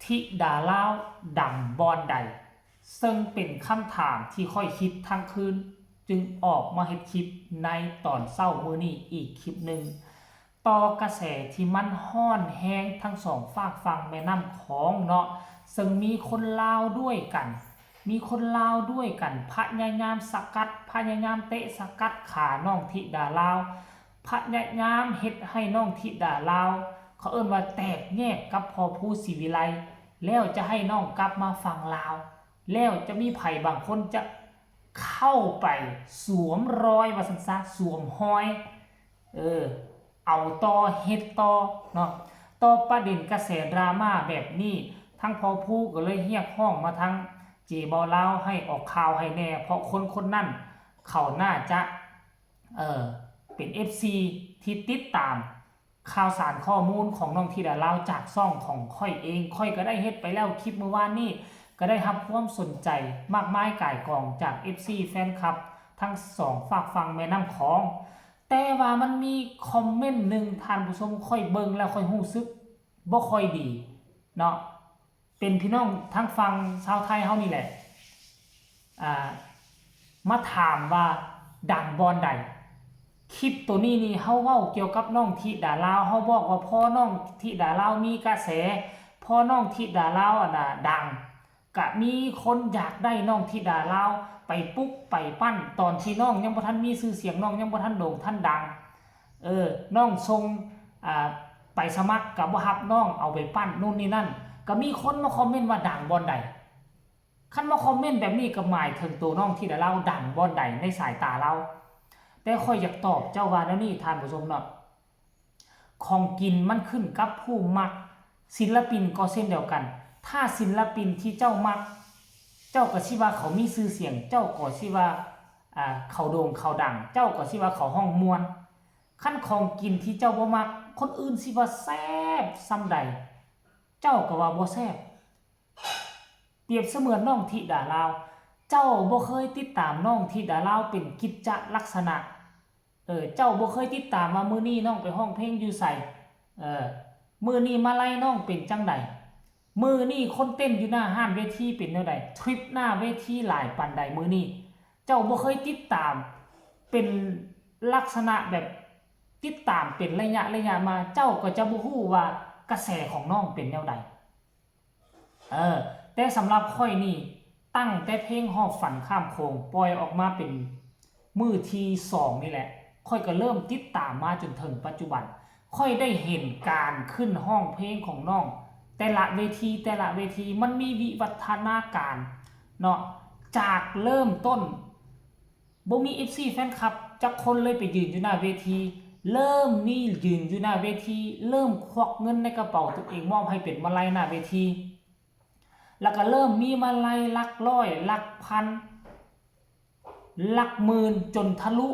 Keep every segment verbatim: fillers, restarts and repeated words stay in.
ธิดาลาวดังบ่อนใด ซึ่งเป็นคำถามที่ข้อยคิดทั้งคืน จึงออกมาเฮ็ดคลิปในตอนเช้ามื้อนี้อีกคลิปหนึ่ง ต่อกระแสที่มันร้อนแรงทั้งสองฟากฝั่งแม่น้ำของเนาะ ซึ่งมีคนลาวด้วยกัน มีคนลาวด้วยกัน พยายามสกัด พยายามเตะสกัดขาน้องธิดาลาว พยายามเฮ็ดให้น้องธิดาลาว เขาเอิ้นว่าแตกแยกกับพ่อภูศรีวิไล แล้วจะให้น้องกลับมาฝั่งลาว แล้วจะมีไผบางคนจะเข้าไปสวมรอย ว่าซั่นซะ สวมฮอย เออ เอาต่อ เฮ็ดต่อเนาะ ต่อประเด็นกระแสดราม่าแบบนี้ ทั้งพ่อภูก็เลยเรียกร้องมาทางเจเบาลาวให้ออกข่าวให้แน่ เพราะคนคนนั้นเขาน่าจะ เออ เป็น เอฟซี ที่ติดตามข่าวสารข้อมูลของน้องธิดาลาวจากช่องของข้อยเอง ข้อยก็ได้เฮ็ดไปแล้วคลิปเมื่อวานนี้ ก็ได้รับความสนใจมากมายก่ายกองจาก เอฟซี แฟนคลับ ทั้งสองฟากฝั่งแม่น้ำของ แต่ว่ามันมีคอมเมนต์หนึ่งท่านผู้ชม ข้อยเบิ่งแล้วข้อยรู้สึกบ่ค่อยดีเนาะ เป็นพี่น้องทางฝั่งชาวไทยเฮานี่แหละ อ่า มาถามว่าดังบ่อนใด คลิปตัวนี้นี่เฮาเว้าเกี่ยวกับน้องธิดาลาว เฮาบอกว่าพอน้องธิดาลาวมีกระแส พอน้องธิดาลาวอันน่ะดัง ก็มีคนอยากได้น้องธิดาลาวไปปลุกไปปั้น ตอนที่น้องยังบ่ทันมีชื่อเสียง น้องยังบ่ทันโด่งทันดัง เออ น้องส่ง อ่า ไปสมัครก็บ่รับน้องเอาไปปั้นนู่นนี่นั่น ก็มีคนมาคอมเมนต์ว่าดังบ่อนใด คันมาคอมเมนต์แบบนี้ก็หมายถึงตัวน้องธิดาลาวดังบ่อนใดในสายตาลาว แต่ข้อยอยากตอบเจ้าว่าแนวนี้ท่านผู้ชมเนาะ ของกินมันขึ้นกับผู้มัก ศิลปินก็เช่นเดียวกัน ถ้าศิลปินที่เจ้ามัก เจ้าก็สิว่าเขามีชื่อเสียง เจ้าก็สิว่า อ่า เขาโด่งเขาดัง เจ้าก็สิว่าเขาฮ้องม่วน คันของกินที่เจ้าบ่มัก คนอื่นสิว่าแซ่บส่ำใด เจ้าก็ว่าบ่แซ่บ เปรียบเสมือนน้องธิดาลาว เจ้าบ่เคยติดตามน้องธิดาลาวเป็นกิจจะลักษณะ เออ เจ้าบ่เคยติดตามว่ามื้อนี้น้องไปฮ้องเพลงอยู่ไส เออ มื้อนี้มาลัยน้องเป็นจั่งใด มื้อนี้คนเต้นอยู่หน้าฮ้านเวทีเป็นแนวใด ทริปหน้าเวทีหลายปานใดมื้อนี้ เจ้าบ่เคยติดตามเป็นลักษณะแบบติดตามเป็นระยะระยะมา เจ้าก็จะบ่ฮู้ว่ากระแสของน้องเป็นแนวใด เออ แต่สำหรับข้อยนี่ ตั้งแต่เพลงฮอดฝันข้ามโขงปล่อยออกมาเป็นมื้อที่สองนี่แหละ ข้อยก็เริ่มติดตามมาจนถึงปัจจุบัน ข้อยได้เห็นการขึ้นฮ้องเพลงของน้อง แต่ละเวที แต่ละเวทีมันมีวิวัฒนาการเนาะ จากเริ่มต้น บ่มี เอฟซี แฟนคลับจักคนเลยไปยืนอยู่หน้าเวที เริ่มมียืนอยู่หน้าเวที เริ่มควักเงินในกระเป๋าตัวเองมอบให้เป็นมาลัยหน้าเวที แล้วก็เริ่มมีมาลัยหลักร้อย หลักพัน หลักหมื่น จนทะลุ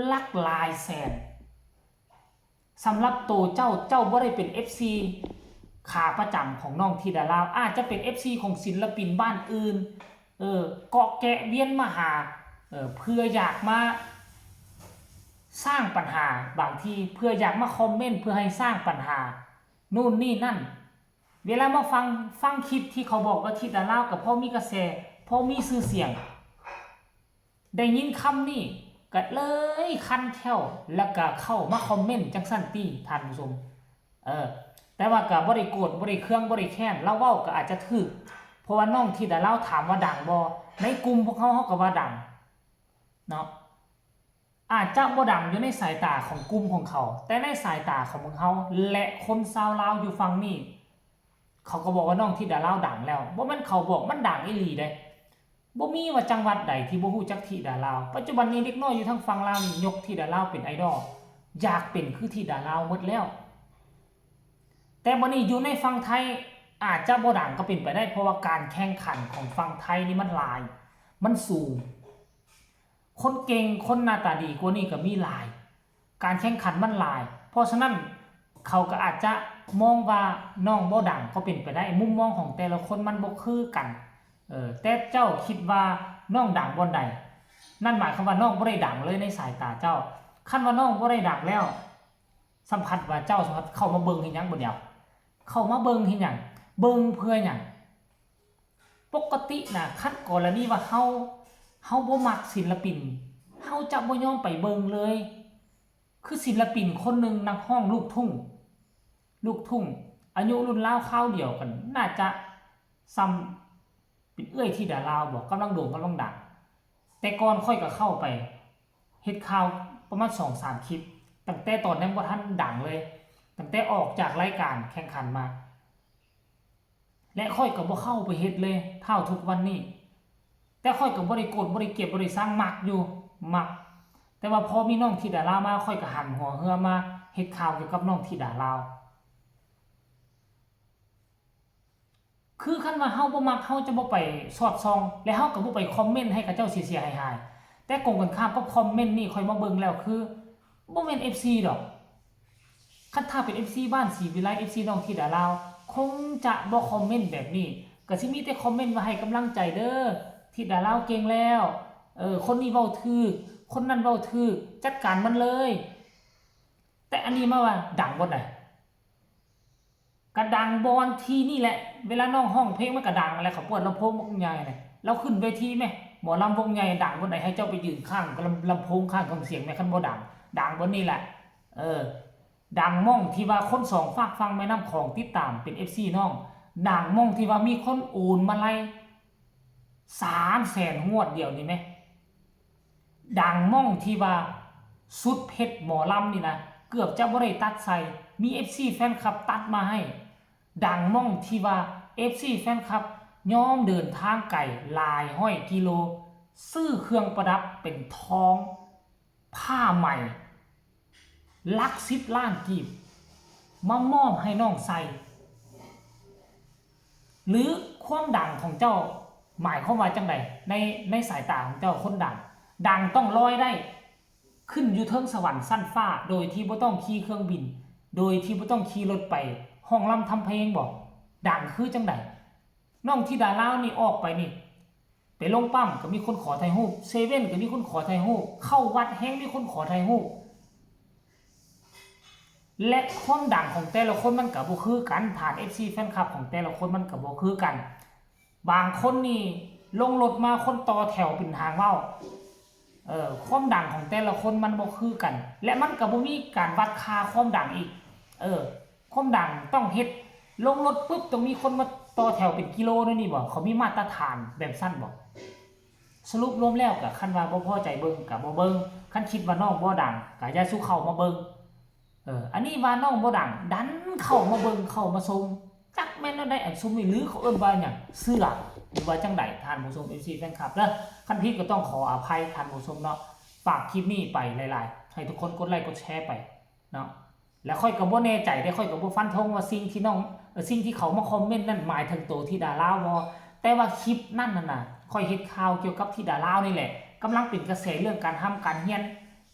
หลักหลายแสน สำหรับโตเจ้า เจ้าบ่ได้เป็น เอฟซี ขาประจำของน้องธิดาลาว อาจจะเป็น เอฟซี ของศิลปินบ้านอื่น เออ เกาะแกะเวียนมาหา เออ เพื่ออยากมาสร้างปัญหา บางทีเพื่ออยากมาคอมเมนต์เพื่อให้สร้างปัญหา นู่นนี่นั่น เวลามาฟัง ฟังคลิปที่เขาบอกว่าธิดาลาวก็พอมีกระแส พอมีชื่อเสียง ได้ยินคำนี้ก็เลยคันแคลว แล้วก็เข้ามาคอมเมนต์จั่งซั้นติท่านผู้ชม เออ แต่ว่าก็บ่ได้โกรธ บ่ได้เคือง บ่ได้แค้น ลาวเว้าก็อาจจะถูก เพราะว่าน้องธิดาลาวถามว่าดังบ่ ในกลุ่มพวกเฮา เฮาก็ว่าดังเนาะ อาจจะบ่ดังอยู่ในสายตาของกลุ่มของเขา แต่ในสายตาของพวกเฮา และคนชาวลาวอยู่ฝั่งนี้ เขาก็บอกว่าน้องธิดาลาวดังแล้ว บ่แม่นเขาบอก มันดังอีหลีเด้ บ่มีว่าจังหวัดใดที่บ่ฮู้จักธิดาลาว ปัจจุบันนี้เด็กน้อยอยู่ทางฝั่งลาวนี่ยกธิดาลาวเป็นไอดอล อยากเป็นคือธิดาลาวหมดแล้ว แต่บัดนี้อยู่ในฝั่งไทยอาจจะบ่ดังก็เป็นไปได้ เพราะว่าการแข่งขันของฝั่งไทยนี่มันหลาย มันสูง คนเก่ง คนหน้าตาดีกว่านี้ก็มีหลาย การแข่งขันมันหลาย เพราะฉะนั้นเขาก็อาจจะมองว่าน้องบ่ดังก็เป็นไปได้ มุมมองของแต่ละคนมันบ่คือกัน เออ แต่เจ้าคิดว่าน้องดังบ่อนใด นั่นหมายความว่าน้องบ่ได้ดังเลยในสายตาเจ้า คันว่าน้องบ่ได้ดังแล้ว สัมผัสว่าเจ้าสัมผัสเข้ามาเบิ่งเฮ็ดหยังบ่เดียว เข้ามาเบิ่งเฮ็ดหยัง เบิ่งเพื่อหยัง ปกตินะ คันกรณีว่าเฮา เฮาบ่มักศิลปิน เฮาจะบ่ยอมไปเบิ่งเลย คือศิลปินคนหนึ่ง นักร้องลูกทุ่ง ลูกทุ่ง อายุรุ่นราวคราวเดียวกัน น่าจะส่ำเป็นเอื้อยธิดาลาวบ่ กำลังโด่งกำลังดัง แต่ก่อนข้อยก็เข้าไปเฮ็ดข่าวประมาณสองสามคลิป ตั้งแต่ตอนยังบ่ทันดังเลย ตั้งแต่ออกจากรายการแข่งขันมา และข้อยก็บ่เข้าไปเฮ็ดเลยเท่าทุกวันนี้ แต่ข้อยก็บ่ได้โกรธ บ่ได้เกลียด บ่ได้ซัง มักอยู่ มัก แต่ว่าพอมีน้องธิดาลาวมา ข้อยก็หันหัวเฮือมาเฮ็ดข่าวเกี่ยวกับน้องธิดาลาว คือคันว่าเฮาบ่มัก เฮาจะบ่ไปสอดส่อง และเฮาก็บ่ไปคอมเมนต์ให้เขาเจ้าเสียๆหายๆ แต่กงกันข้ามกับคอมเมนต์นี่ ข้อยมาเบิ่งแล้วคือ บ่แม่น เอฟซี ดอก คันถ้าเป็น เอฟซี บ้านศรีวิไล เอฟซี น้องธิดาลาว คงจะบ่คอมเมนต์แบบนี้ ก็สิมีแต่คอมเมนต์ว่าให้กำลังใจเด้อ ธิดาลาวเก่งแล้ว เออ คนนี้เว้าถูก คนนั้นเว้าถูก จัดการมันเลย แต่อันนี้มาว่าดังบ่อนใด ก็ดังบ่อนที่นี่แหละ เวลาน้องร้องเพลงมันก็ดังแหละ เขาเปิดลำโพงวงใหญ่น่ะ ลาวขึ้นเวทีแหม หมอลำวงใหญ่ดังบ่อนใด ให้เจ้าไปยืนข้างลำ ลำโพงข้างเครื่องเสียงแหม คันบ่ดัง ดังบ่อนนี่แหละ เออ ดังหม่องที่ว่าคนสองฟากฝั่งแม่น้ำของติดตามเป็น เอฟซี น้อง ดังหม่องที่ว่ามีคนโอนมาลัยสามแสนงวดเดียวนี่แหม ดังหม่องที่ว่าสุดเพชรหมอลำนี่นะ เกือบจะบ่ได้ตัดใส่ มี เอฟซี แฟนคลับตัดมาให้ ดังหม่องที่ว่า เอฟซี แฟนคลับยอมเดินทางไกลหลายร้อยกิโล ซื้อเครื่องประดับเป็นทอง ผ้าไหม หลักสิบล้านกีบ มามอบให้น้องใส่ หรือความดังของเจ้าหมายความว่าจังใด ใน ในสายตาของเจ้าคนดัง ดังต้องลอยได้ ขึ้นอยู่เทิงสวรรค์ชั้นฟ้า โดยที่บ่ต้องขี่เครื่องบิน โดยที่บ่ต้องขี่รถไปฮ้องรำทำเพลงบ่ ดังคือจังใด น้องธิดาลาวนี่ออกไปนี่ ไปลงปั๊มก็มีคนขอถ่ายรูป เซเว่นก็มีคนขอถ่ายรูป เข้าวัดแฮงมีคนขอถ่ายรูป และความดังของแต่ละคนมันก็บ่คือกัน ฐาน เอฟซี แฟนคลับของแต่ละคนมันก็บ่คือกัน บางคนนี่ลงรถมาคนต่อแถวเป็นหางว่าว เออ ความดังของแต่ละคนมันบ่คือกัน และมันก็บ่มีการวัดค่าความดังอีก เออ ความดังต้องเฮ็ด ลงรถปุ๊บต้องมีคนมาต่อแถวเป็นกิโลนั่นนี่บ่ เขามีมาตรฐานแบบซั่นบ่ สรุปรวมแล้วก็คันว่าบ่พอใจเบิ่งก็บ่เบิ่ง คันคิดว่าน้องบ่ดังก็อย่าสู่เข้ามาเบิ่ง เออ อันนี้ว่าน้องบ่ดัง ดันเข้ามาเบิ่ง เข้ามาชม จักแม่นแนวใด อันซุมนี่ หรือเขาเอิ้นว่าหยัง เชื่อ หรือว่าจังใด ท่านผู้ชม เอฟซี แฟนคลับเด้อ คันผิดก็ต้องขออภัยท่านผู้ชมเนาะ ฝากคลิปนี้ไปหลายๆ ให้ทุกคนกดไลค์กดแชร์ไปเนาะ แล้วข้อยก็บ่แน่ใจเด้ ข้อยก็บ่ฟันธงว่าสิ่งที่น้อง เอ่อ สิ่งที่เขามาคอมเมนต์นั่นหมายถึงโตธิดาลาวบ่ แต่ว่าคลิปนั่นน่ะนะ ข้อยเฮ็ดข่าวเกี่ยวกับธิดาลาวนี่แหละ กำลังเป็นกระแสเรื่องการร่ำการเรียน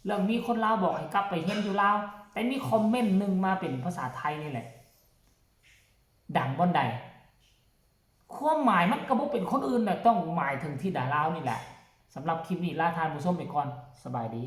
เรื่องมีคนลาวบอกให้กลับไปเรียนอยู่ลาว แต่มีคอมเมนต์หนึ่งมาเป็นภาษาไทยนี่แหละ ดังบ่อนใด ความหมายมันก็บ่เป็นคนอื่นน่ะ ต้องหมายถึงธิดาลาวนี่แหละ สำหรับคลิปนี้ลาท่านผู้ชมไปก่อน สบายดี